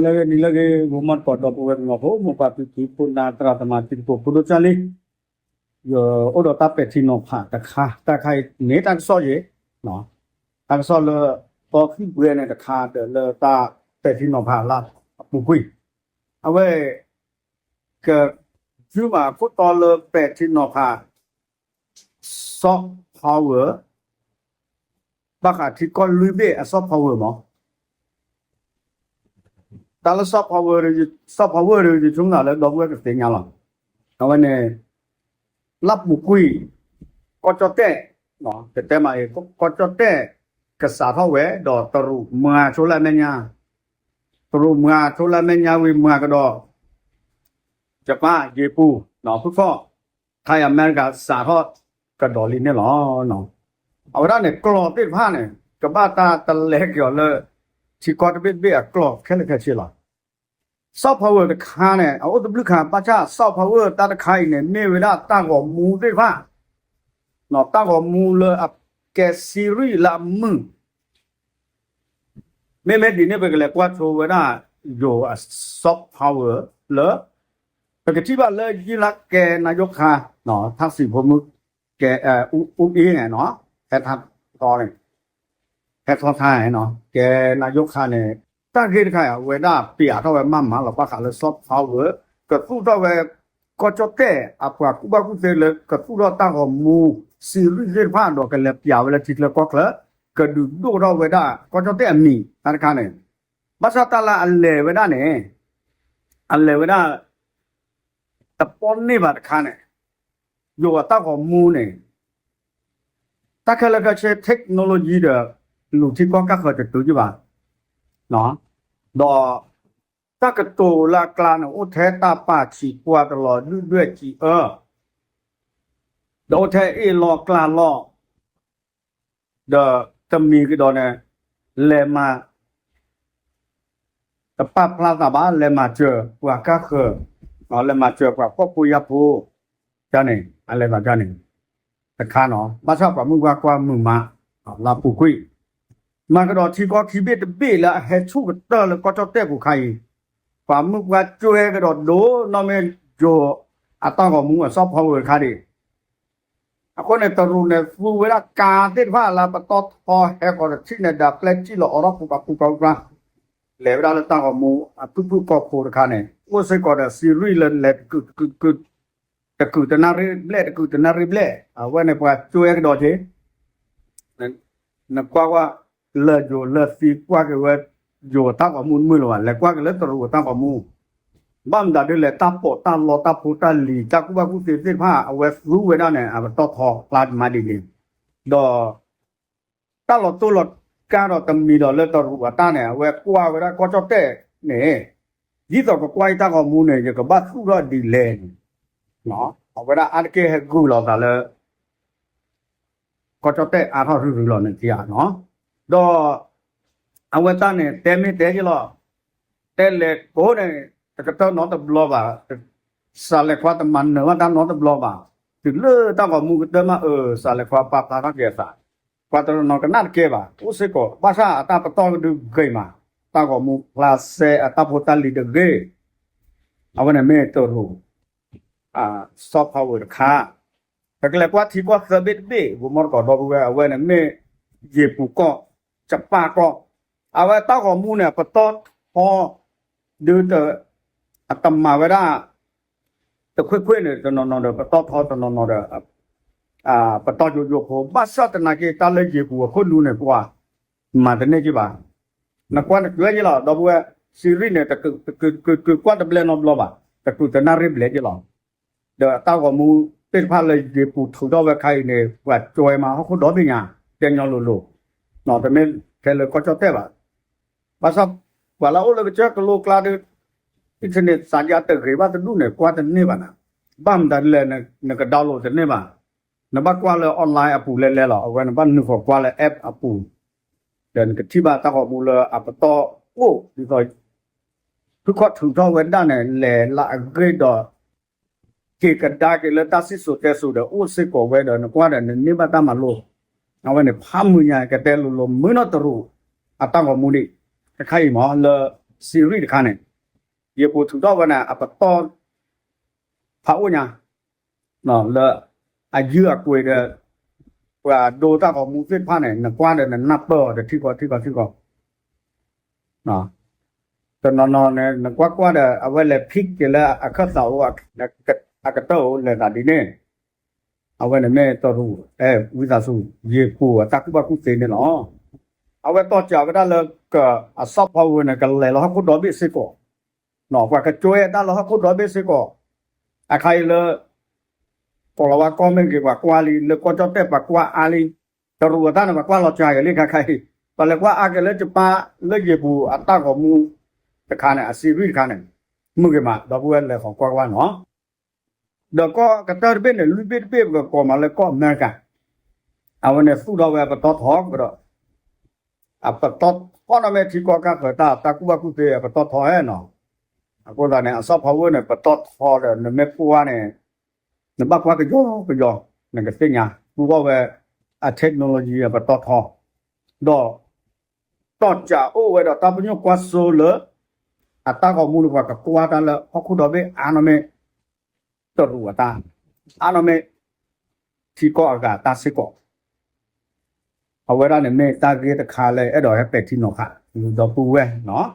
လၢဂ့ၤနံၤလၢဂ့ၤ ဂီၤမီတကိးဒီပုၢ်ဝဲၢ်ကညီဖိ မိၢ်ပၢ်ဖံဖု ဖိနၢ်သရၣ်သမါ တံၤသကိးဖိဒိၣ်ကၢ်လံ, ယအိၣ်ဒီးတၢ်ပဲာ်ထံနီၤဖးတခါ, တၢ်ခါအံၤန့ၣ်တၢ်ကစီၣ်ယဲ, တၢ်ကစီၣ်လၢ တီခံဘှဲန့ၣ်တခါ ဒီးလၢတၢ်ပဲာ်ထံနီၤဖးလၢအပူၤကွံာ်, အဝဲ က ယုၢ်မးခိၣ်တီလၢပဲာ်ထံနီၤဖး soft power ဘၣ်ဃးထံကီၢ်လွံၢ်ဘ့ၣ်အ soft power မး, တၢ်လၢ soft power, soft power ဒီး ယဆိကမိၣ်လၢဒီပုၢ်ဝဲၢ်ကသ့ၣ်ညါလီၤ. အဝဲန့ၣ် လၢပူၤကွံာ် ကီၢ်ကၠီၣ်တဲၣ်, ကတဲမးအံၤ ကီၢ်ကၠီၣ်တဲၣ် ကစးထီၣ်ဝဲ ဒီးတရူးမၤဆိလၢအမဲာ်ညါ, တရူးမၤဆိလၢအမဲာ်ညါဝံၤမၤကဒီး ယပၣ် ယ့ပူၤ ဖုၣ်ခီၣ် ထၢၣ်အမဲရကၤစးထီၣ်ကဒီးလံန့ၣ်လီၤ. အဝဲဒၣ်န့ၣ် ကျိာ်သ့ၣ်တဖၣ်န့ၣ် ကဘၣ်တၢ်တလဲက့ၤအီၤလၢ ထံကီၢ်တဘ့ၣ်တဘ့ၣ်အကျိာ်ခဲလၢာ်ခဲဆ့လီၤ. soft power တခါန့ၣ် အအိၣ်တဘျုးခါ ဘၣ်ဆၣ် soft power တၢ်တခါအံၤန့ၣ် မ့ၢ်ဝဲဒၣ်တၢ်ဂီၤမူသ့ၣ်တဖၣ်, တၢ်ဂီၤမူလၢအကဲစံရံၣ်လၢအမုာ် မ့မ့ၢ်ဒ်န့ၣ် ပကလဲၤကွၢ်ဆိဝဲဒၣ် ယိၤအ soft power လၢ ပကထံၣ်ဘၣ်လၢ ယံလၢကဲနါယိၣ်ခါ ထၣ်စံးဖိမုၣ် ကဲ အူအ့န့ၣ် ဟဲထီၣ်ထါန့ၣ် ဟဲထီၣ်ထါန့ၣ် ကဲနါယိၣ်ခါန့ၣ် တၢ်ဂ့ၢ်တခါအံၤ အဝဲဒၣ်ပျးထီၣ်ဝဲမးမးလီၤ ဘၣ်ဃးလၢ soft power ကသူၣ်ထီၣ်ဝဲ ကီၢ်ကၠီၣ်တဲၣ် အပှၤကူၣ်ဘၣ်ကူၣ်သ့လၢကသူၣ်ထီၣ်တၢ်ဂီၤမူ စံရံၣ်သ့ၣ်တဖၣ်ဒီး ကလဲၤပျးဝဲလၢထံချၢကီၢ်ချၢ ကဒုးဒိၣ်ထီၣ်ဝဲဒၣ် ကီၢ်ကၠီၣ်တဲၣ်အမံၤ တၢ်တခါန့ၣ် ဘၣ်ဆၣ်တၢ်လၢအလဲၤဝဲဒၣ်န့ၣ် အလဲၤဝဲဒၣ် တပီၢ်န့ၢ်ဘၣ်တခါန့ၣ် ယိၤအတၢ်ဂီၤမူန့ၣ် တၢ်ခဲလၢာ်ခဲဆ့ technology ဒီး လူၤထံကီၢ်ကၢ်ဃၢၤတတုၤယဘၣ် ဒီး တၢ်ကတိၤလၢအကျါန့ၣ် အိၣ်ထဲတၢ်ပာ်ဆံးပှၤတလီၤဒုၣ်ဒွဲၣ်စံးအၢ ဒီးအိၣ်ထဲအ့ၣ်လီၤကျါလီၤ ဒီးတမံၤကဒီးန့ၣ် လဲၤမၤ တပာ်ဖျါသးဘၣ် လဲၤမၤစၢၤပှၤကၢ်ဃၢၤ လဲၤမၤစၢၤပှၤဖှီၣ်ဖိယာ်ဖိ တၢ်န့ၣ် အလဲၤသးတၢ်န့ၣ် တခါနီၤ ဘၣ်ဆၣ်ပှၤမုၢ်ပှၤကွၢ်မုာ်မး လၢပူၤကွံာ် မၤကဒီးထံကီၢ်ခံဘ့ၣ်တဘ့ၣ်လၢအဟဲဆူၣ်ကတၢၢ်လၢကီၢ်ကၠီၣ်တဲၣ်ပူၤခါအံၤ ပှၤမုၢ်ပှၤကွၢ်ကဒီးဒိၣ်နီၢ်မ့ၢ်ယိၤအတၢ်ဂီၤမူအ soft power တခါဒံး အဃိန့ၣ် တရူးန့ၣ် သူဝဲဒၣ်ကါသ့ၣ်တဖၣ်လၢပတီၢ်ထီဟဲဃီၤတထံၣ်န့ၣ် ဒၣ်ပျဲထံၣ်လီၤအိးထီၣ်ပူၤပာ်ပူၤပာ်ပူၤ လဲၤဝဲဒၣ်လၢတၢ်ဂီၤမူအဖုၣ်ဖုၣ်ကိာ်ဖိတခါန့ၣ် အိၣ်စ့ၢ်ကီးဒီး စံရံၣ်လၢလဲၤတကုာ်တကုာ် တကုာ်တနၣ်ရံၣ်ဘျဲၣ် တကုာ်တနၣ်ရံၣ်ဘျဲၣ် အဝဲန့ၣ်ပှၤကွၢ်ကဒီးက့ၤ နကွၢ်ကွၢ် လၢယိၤလၢသံကွၢ်က့ၤဝဲ ယိၤတၢ်ဂီၤမူတမုာ်လၢၤဘၣ် လဲၤကွၢ်က့ၤလၢတရူးအတၢ်ဂီၤမူ ဘၣ်မတၤဒ်လဲၣ် တၢ်ပိာ်တၢ်လီတၢ်ဖိတၢ်လံၤ တၢ်ကူၣ်ဘၣ်ကူၣ်သ့သ့ၣ်တဖၣ် အဝဲသူဝဲဒၣ်န့ၣ် အပတီၢ်ထီဖျါမးဒ်န့ၣ် ဒီး တၢ်လီၤတိၢ်လီၤကါဒီးတမံၤဒီးလၢတရူးအတၢ်န့ၣ် အဝဲကွၢ်ဝဲဒၣ်ကီၢ်ကၠီၣ်တဲၣ်န့ၣ် ဒ်သိးကကွၢ်အံၤတၢ်ဂီၤမူန့ၣ် ယကဘၣ်သူၣ်ထီၣ်ဒ်လဲၣ်န့ၣ် အဝဲဒၣ်အါတက့ၢ်ဟဲဂုာ်လီၤသးလၢ ကီၢ်ကၠီၣ်တဲၣ်အါထီၣ်ရုရုလီၤန့ၣ်ထံဧါနီၤ, ဒီး အဝဲတၢ်န့ၣ် တဲမ့ၢ်တဲယ့ၢ်လီၤ, တဲလဲၤကိးန့ၣ် တကတၢၢ်နီတဘျီဘၣ်, စးလဲၤခွါတမၤနၢၤဘၣ်တၢ်နီတဘျီဘၣ်, တုၤလၢတၢ်ဂီၤမူကတၢၢ်မးအၢ စးလဲၤခွါပာ်ဖျါထီၣ်က့ၤအသး, ပှၤတနီၤနီၤကနၣ်တကဲဘၣ် အိၣ်စ့ၢ်ကီး ဘၣ်ဆၣ်အတၢ်ပတီၢ်ကဒုဂ့ၤမး, တၢ်ဂီၤမူဖျါစဲအတၢ်ဖိတၢ်လံၤတဂ့ၤ, အဝဲန့ၣ်မ့ၢ်တရူး soft power တခါ, ပကလဲၤကွၢ်ထံကီၢ်သၢဘ့ၣ်တဘ့ၣ် ဂိၤမီၢ်တကိးဒီပုၢ်ဝဲၢ် အဝဲန့ၣ်မ့ၢ် ယ့ၤပူၤကီၢ်, ယပၣ်ကီၢ်, အဝဲတၢ်ဂီၤမူန့ၣ် ပတီၢ်ထီ ဒုး အတမၤဝဲဒၣ် တခွ့ခွ့န့ၣ် တနီၤနီၤဒီး ပတီၢ်ထီတနီၤနီၤဒီး ပတီၢ်ယိယိဖိ ဘၣ်ဆၣ်သနာ်က့ တၢ်လၢယ့ၤပူၤအခိၣ်နူာ်န့ၣ် ပှၤမၤတန့ၢ်က့ၤဘၣ်, နကွၢ်တကြၢးယ့ၢ်လီၤ ဒီပုၢ်ဝဲၢ် စံရံၣ်န့ၣ် တကုာ်ကွၢ်တဘျဲနီတဘျီဘၣ်, တကုာ်တနၣ်ရံၣ်ဘျဲၣ်ယ့ၢ်လီၤ, ဒီးတၢ်ဂီၤမူသ့ၣ်တဖၣ်လၢယ့ၤပူၤထုးထီၣ်ဝဲခါအံၤန့ၣ် ပှၤကွဲမးဟီၣ်ခိၣ်ဒီဘ့ၣ်ညါ, တဲညီလိၤလိၤ, တမ့ၢ်ထဲလၢကီၢ်ကၠီၣ်တဲၣ်ဘၣ်, ဘၣ်ဆၣ် ပှၤလၢအအိၣ်လၢကစၢၢ်ကလိကျါဒီး internet စးယါတဂ့ၤဘၣ်တဒူၣ်န့ၣ် ကွၢ်တန့ၢ်ဘၣ်နၤ, ဘၣ်မတၤဒ်လဲၣ် နက download တန့ၢ်ဘၣ်, နဘၣ်ကွၢ်လၢ online အပူၤလဲၤလဲၤလီၤ အဝဲနဘၣ်နုာ်ဃီၤကွၢ်လၢ app အပူၤ, ဒီးနကထံၣ်ဘၣ်တၢ်ဂီၤမူလၢအပတီၢ်အိၣ်ဒ်သိး ဖုၣ်ခီၣ်ထုးထီၣ်ဝဲဒၣ်န့ၣ် လဲၤလၢအဂ့ၢ်ဒီး က့ၤကဒါက့ၤလၢတၢ်စံၣ်စိၤတဲစိၤဒီး အိၣ်စ့ၢ်ကီးဝဲဒီး နကွၢ်ဒီးနန့ၢ်ဘၣ်တၢ်မၤလိ, အဝဲန့ၣ် ဖးမုၢ်ညါကတဲလိၤလိၤ မုၢ်နီၢ်တရူး အတၢ်ဂီၤမူဒံး, တခါအံၤမ့ၢ်လၢ series တခါန့ၣ် ယပူၤထုးထီၣ်ဝဲန့ၣ် အပတီၢ်ဖးအိၣ်ညါ လၢအယုၢ်အကွဲၤဒီး ပှၤဒိတၢ်ဂီၤမူသ့ၣ်တဖၣ်န့ၣ် နကွၢ်ဒီးနနၢ်ပၢၢ်အီၤဒီးထံကီၢ်ထံကီၢ်ထံကီၢ် တနီၤနီၤန့ၣ် နကွၢ်ကွၢ်ဒီး အဝဲလဲၤ pick က့ၤလၢအခၢၣ်သးအိၣ် အကတၢၢ်အိၣ်လဲၤသးဒ်န့ၣ် အဝဲန့ၣ်မ့ၢ်တရူး အဲၣ်ဝံသးစူၤ ယပူၤအတၢ်ကူၣ်ဘၣ်ကူၣ်သ့န့ၣ်လီၤ. အဝဲတီၢ်ကးဝဲဒၣ်လၢ က အ soft power န့ၣ် ကလဲၤလၢဟီၣ်ခိၣ်ဒီဘ့ၣ်စ့ၢ်ကီး ပှၤကကၠိဝဲတၢ်လၢဟီၣ်ခိၣ်ဒီဘ့ၣ်စ့ၢ်ကီး အခါအံၤလၢ ကိၤလၤဝါကီၢ်မ့ၢ်ဂ့ၤ ပှၤကွၢ်လံ လၢကီၢ်ကၠီၣ်တဲၣ်ပှၤကွၢ်အါလံ တရူးအတၢ်န့ၣ် ပှၤကွၢ်လီၤစှၤက့ၤလံခါခါအံၤ ပှၤလဲၤကွၢ်အါက့ၤလၢယပၢ်လၢယပူၤအတၢ်ဂီၤမူတခါန့ၣ် အ series တခါန့ၣ် မုၢ်ဂ့ၤမး ဒီပုၢ်ဝဲၢ်လဲၤဃီၤကွၢ်ကွၢ်နီၤ ဒီးကီၢ်ကတၢၢ်တဘ့ၣ်န့ၣ် လွံၢ်ဘ့ၣ်တဘ့ၣ်ပကကိးမးလၢကီၢ်အမဲရကၤ အဝဲန့ၣ်သူၣ်ထီၣ်ဝဲအပတီၢ်ထီကဒီး အပတီၢ်ထီန့ၣ်မ့ၢ်ထံကီၢ်ကၢ်ဃၢၤတၢ် တၢ်ကူၣ်ဘၣ်ကူၣ်သ့အပတီၢ်ထီဧါနီၤ အဃိသတးန့ၣ် အ soft power န့ၣ် ပတီၢ်ထီဒီး နမ့ၢ်ကွၢ်န့ၣ် နဘၣ်ကွၢ်ကယီကယီ နကသ့ၣ်ညါ သူၣ်ထီၣ်ဝဲ အ technology အပတီၢ်ထီ ဒီး တီၢ်ကးအိၣ်ဝဲဒီးတၢ်ပညိၣ်ကွၢ်စိလၢ အတၢ်ဂီၤမူန့ၣ် ပှၤကကွၢ်တၢ်လၢဟီၣ်ခိၣ်ဒီဘ့ၣ်အါနီၢ်မ့ၢ် တရူးအတၢ် အါနီၢ်မ့ၢ် ထံကီၢ်အဂၤတၢ်စ့ၢ်ကီး အဝဲဒၣ်န့ၣ်မ့ၢ်တၢ်ဂ့ၢ်တခါလၢအဲၣ်ဒိးဟဲပဲာ်ထံနီၤဖး ဒီပုၢ်ဝဲၢ်နီၤ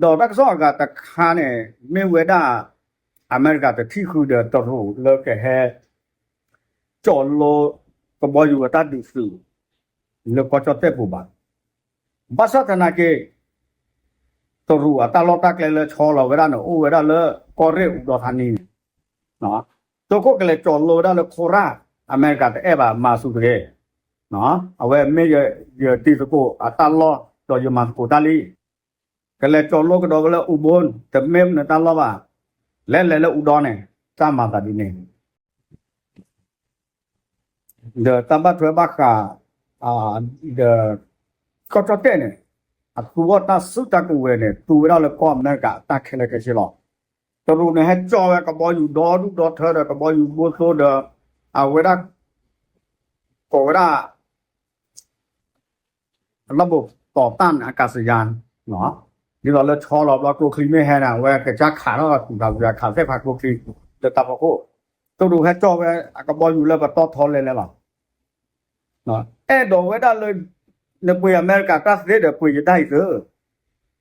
ဒီးတၢ်ကစီၣ်အဂၤတခါန့ၣ် မ့ၢ်ဝဲဒၣ် အမဲရကၤတထံၣ်ဃုာ်ဒီးတရူးလၢကဟဲ ကၠီၣ်လိ ကဘီယူၤအတၢ်ဒုးသုး လၢကီၢ်ကၠီၣ်တဲၣ်ပူၤဘၣ်. ဘၣ်ဆၣ်သနာ်က့ တရူးအတၢ်လီၢ်တၢ်ကျဲလၢဆီလီၤဝဲဒၣ်န့ၣ် အိၣ်ဝဲဒၣ်လၢကီၢ်ရ့ၣ်အူဒီးထါနံန့ၣ် သုးခိၣ်ကလဲၤကၠီၣ်လိဝဲဒၣ်လၢခိရၣ် အမဲရကၤတအဲၣ်ဘၣ်မၤဆူၣ်တဂ့ၤ အဝဲမ့ၢ်ယတံၤသကိးအတၢ်လီၢ်ဒီးယမၤသကိးတၢ်လံ ကလဲၤကၠီၣ်လိကဒီးဝဲလၢအူဘိ တမ့ၢ်နတၢ်လီၢ်ဘၣ် လဲၤလဲၤလၢအူဒီန့ၣ် တၢ်မၤသးဒ်န့ၣ် ဒီးတၢ်ဘၣ်ထွဲဘၣ်ဃး ဒီး ကီၢ်ကၠီၣ်တဲၣ်န့ၣ် အသူအီၣ်တၢ်စုတၢ်ကဝဲၤန့ၣ် သူဝဲဒၣ်လၢကီၢ်အမဲရကၤအတၢ်ခဲလၢာ်ခဲဆ့လီၤ. တရူးန့ၣ် ဟဲကၠီၣ်ဝဲကဘီယူၤဒီဒူၣ်ဒီထၢဒီးကဘီယူၤဘိသိဒီး အဝဲဒၣ် ကိးဝဲဒၣ် အလီၢ်ဘိးတီၤတၢ်န့ၣ် အကးစယါ ဒ်သိးလၢဆီလီၤဘျီကျိချံမ့ၢ်ဟဲန့ၣ် အဝဲကစၢ်ခးထီၣ်သူၣ်ထးဝံၤခးသ့ၣ်ဖးကျိချံ လၢတၢ်ဖီခိၣ် တရူးဟဲကၠီၣ်ဝဲအကဘီယူၤလၢပတီၢ်ထီလဲၤလဲၤလီၤ. အဲၣ်ဒိးဝဲဒၣ်လၢ နပှ့ၤအမဲရကၤတၢ်သ့ဒီးပှ့ၤယတၢ်အံၤသ့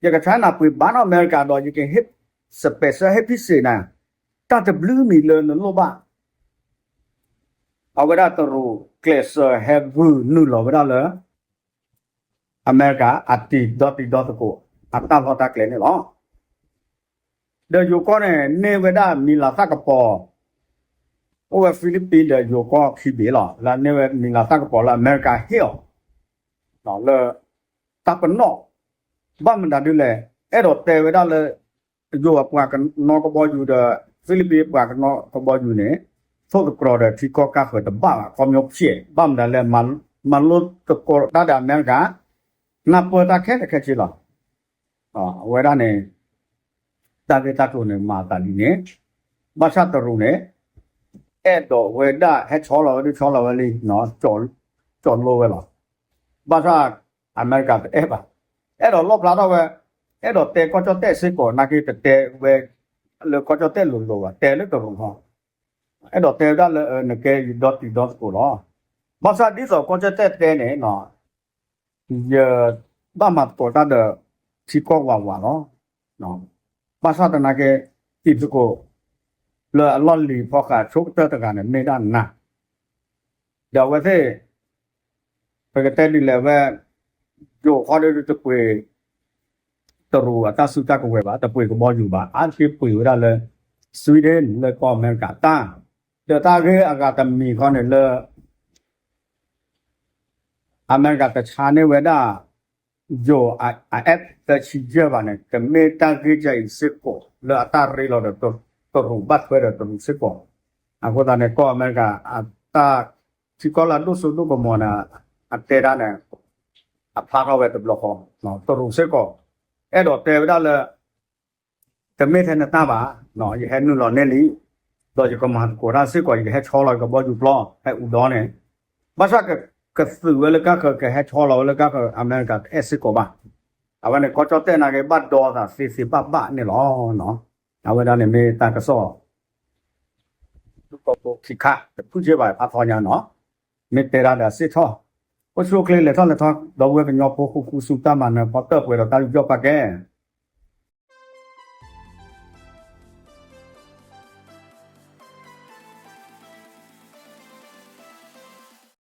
ယကဆါနၤပှ့ၤဘၣ်နီၢ်အမဲရကၤဒီး ယကဟ့ၣ် special ဟ့ၣ် ဖံစ့း နၤ တၢ်တဘျုးမံၤလၢနလိၣ်ဘၣ် အဝဲဒၣ်တရူးကျဲးစၢးဟဲဂုာ်နုာ်လီၤဝဲဒၣ်လၢ အမဲရကၤအတံၤဒီတံၤဒီသကိး အတၢ်လီၢ်တၢ်ကျဲန့ၣ်လီၤ. ဒီးယိၤကီၢ်န့ၣ် န့ၢ်ဝဲဒၣ်မံၤလၤသၣ်ကပီၤ အိၣ်ဝဲ Philippines ဒီးယိၤကီၢ်ခံဘ့ၣ်လီၤ. လၢန့ၢ်ဝဲမံၤလၤသၣ်ကပီၤလၢအမဲရကၤဟ့ၣ်အီၤ လၢ တၢ်ပနီၣ် ဘၣ်မနုၤဒ်လဲၣ် အဲၣ်ဒိးတဲဝဲဒၣ်လၢ ယိၤအပှၤကနီၢ်ကဘီယူၤဒီး Philippines ပှၤကနီၢ်ကဘီယူၤန့ၣ် ထိၣ်သတြီၤဒီးထံကီၢ်ကၢ်ဃၢၤတဘၣ်ဘၣ် ခီပညီဖျဲး ဘၣ်မနုၤလဲၣ် မၤလိသကိးတၢ်ဒီးအမဲရကၤ နၢ်ပၢၢ်တၢ်ခဲလၢာ်ခဲဆ့လီၤ. အဝဲဒၣ်န့ၣ် တၢ်ဂ့ၢ်တၢ်ကျိၤန့ၣ် မၤသးဒ်န့ၣ် ဘၣ်ဆၣ်တရူးန့ၣ် အဲၣ်ဒိးဝဲဒၣ်ဟဲဆီလီၤဝဲဒၣ်ဆီလီၤဝဲလံ ကၠီၣ်လိဝဲလီၤ. ဘၣ်ဆၣ်အမဲရကၤတအဲၣ်ဘၣ်. အဲၣ်ဒိးလီၣ်ဖျါထီၣ်ဝဲ အဲၣ်ဒိးတဲကီၢ်ကၠီၣ်တဲၣ်စ့ၢ်ကီး နာ်က့တတဲဝဲ လၢကီၢ်ကၠီၣ်တဲၣ်လိၤလိၤဘၣ် တဲလၢတရူးဟီ အဲၣ်ဒိးတဲဝဲဒၣ်လၢနကဲယဒီတံၤဒီသကိးလီၤ. ဘၣ်ဆၣ်ဒ်သိးကီၢ်ကၠီၣ်တဲၣ်တဲန့ၣ် ယဘၣ်မၤသကိးတၢ်ဒီးထံကီၢ်ဝးဝးလီၤ. ဘၣ်ဆၣ်သနာ်က့ တံၤသကိး လၢအလီၢ်လံၤဖီဃးဆိကတၢၢ်တဂၤန့ၣ် မ့ၢ်ဒၣ်နၤ ဒီးအဝဲသ့ၣ် ပကတဲဒ်လဲၣ်ဝဲ ယိၤခီဒ်တပှ့ၤ တရူးအတၢ်စုတၢ်ကဝဲၤဘၣ် တပှ့ၤကဘီယူၤဘၣ် အါတက့ၢ်ပှ့ၤဝဲဒၣ်လၢ Sweden လၢကီၢ်အမဲရကၤတၢ် ဒီးတၢ်ဂ့ၢ်အဂၤတမံၤခီန့ၣ်လၢ အမဲရကၤတဆါန့ၢ်ဝဲဒၣ် ယိၤအ F သၢဆံယဲၢ်ဘၣ်န့ၣ် ကမ့ၢ်တၢ်ဂ့ၢ်ကအံၤစ့ၢ်ကီး လၢအတၢ်ရ့လိာ်ဒီးတရူးဘၣ်ထွဲဒီးတရူးစ့ၢ်ကီး အဃိသတးန့ၣ် ကီၢ်အမဲရကၤအတၢ် ထံကီၢ်လၢအဒိၣ်စိဒိၣ်ကမီၤန့ၣ် အတဲဒၣ်န့ၣ် အဖျါထီၣ်ဝဲတဘျီဃီ တရူးစ့ၢ်ကီး အဲၣ်ဒိးတဲဝဲဒၣ်လၢ တမ့ၢ်ထဲနတၢ်ဘၣ် ယဟဲနုာ်လီၤန့ၢ်လံ ဒီးယကမၤသကိးတၢ်စ့ၢ်ကီး ယကဟဲဆီလီၤကဘီယူၤပျီ ဟဲအူဒီန့ၣ် ဘၣ်ဆၣ်ကသုးဝဲလၢကၢ်ဃၢၤ ကဟဲဆီလီၤဝဲလၢကၢ်ဃၢၤ အမဲရကၤတအဲၣ်စ့ၢ်ကီးဘၣ်. အဝဲန့ၣ် ကီၢ်ကၠီၣ်တဲၣ်နာ်က့ ဘၣ်ဒီသးသ့သ့ဘၣ်ဘၣ်န့ၣ်လီၤ. အဝဲဒၣ်န့ၣ်မ့ၢ်တၢ်ကစီၣ် ဒူၣ်ကီၢ်ဖိခံခါ တဖုၣ်က့ဘၣ်ဖးထီညါနီၤ. မ့ၢ်တဲဒၣ်ဒီးစ့ၣ်ထီၣ် အိၣ်ဆူၣ်အိၣ်ချ့လဲၤထီၣ်လဲၤထီ ဒီပုၢ်ဝဲၢ်ကညီဖိဃူဃူဆူတၢ်မၤနၢၤ ဖီတၢၣ်ပှဲၤဒီးတၢ်ယူးယီၣ်ပာ်ကဲ